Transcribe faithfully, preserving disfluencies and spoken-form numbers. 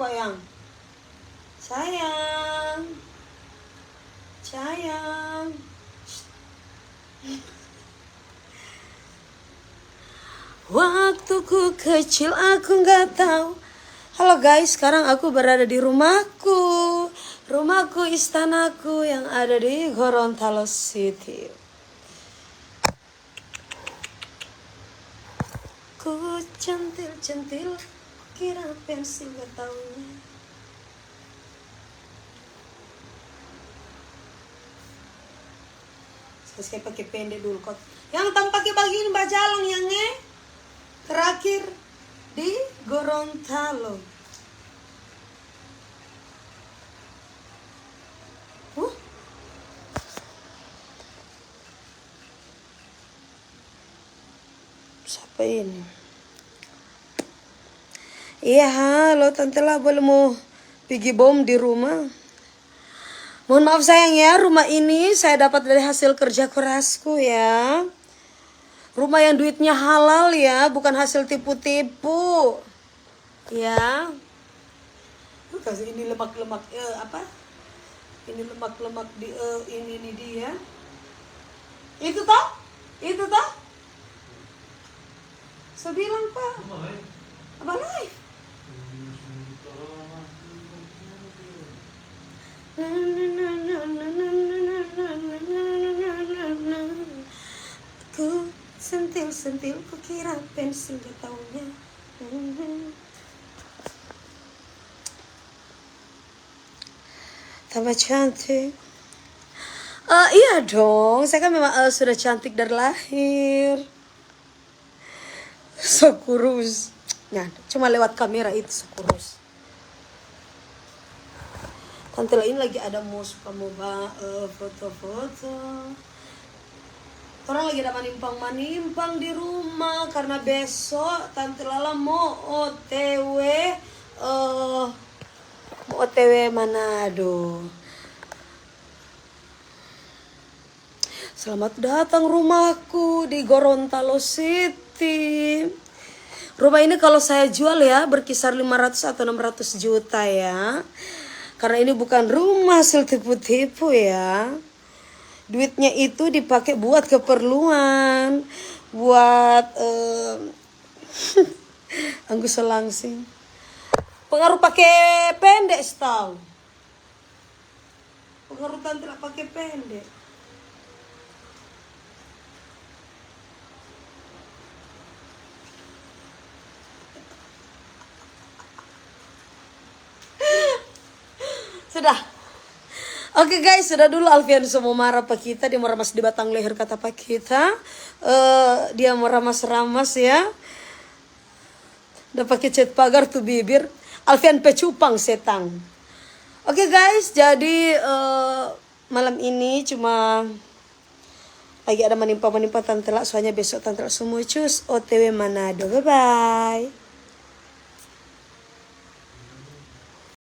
Sayang. Sayang. Sayang. Waktu ku kecil aku nggak tahu. Halo guys, sekarang aku berada di rumahku. Rumahku, istanaku yang ada di Gorontalo City. Ku centil-centil, kira pensil gak taunya. Saya, saya pakai pendek dulu kok. Yang tang pakai bagini bajalang yang, eh, terakhir di Gorontalo. Huh? Sapa ini? Iya, halo tante lah, boleh mo pigi bom di rumah. Mohon maaf sayang ya, rumah ini saya dapat dari hasil kerja kerasku ya. Rumah yang duitnya halal ya, bukan hasil tipu-tipu. Ya. Lu kasih ini lemak-lemak, eh, apa? Ini lemak-lemak di, eh, ini, ini dia. Itu toh? Itu toh? Saya bilang, Pak. Apa live? Ku sentil-sentil, ku kira pensil gak taunya. Tambah cantik. Eh, iya dong, saya kan memang, eh, sudah cantik dari lahir. So kurus. Nah, cuma lewat kamera itu so kurus. Tante lain lagi ada mo suka mo ba, eh, foto-foto. Torang lagi ada manimpang-manimpang di rumah karena besok tante Lala mo O T W, eh, mo O T W Manado. Selamat datang rumahku di Gorontalo City. Rumah ini kalau saya jual ya berkisar lima ratus atau enam ratus juta ya. Karena ini bukan rumah hasil tipu-tipu ya. Duitnya itu dipakai buat keperluan, buat, eh, anggu selangsing. Pengaruh pakai pendek, stau. Pengaruh tante la pake pende. Sudah. Oke guys, sudah dulu Alfian so mo mara pa kita, dia mo ramas di batang leher kata pa kita. Eh, dia mo ramas-ramas ya. Da pake cat pagar tu bibir. Alfian pe cupang setang. Oke guys, jadi, eh, malam ini cuma lagi ada manimpa-manimpa tante la, soalnya besok tante la so mo cus O T W Manado. Bye-bye.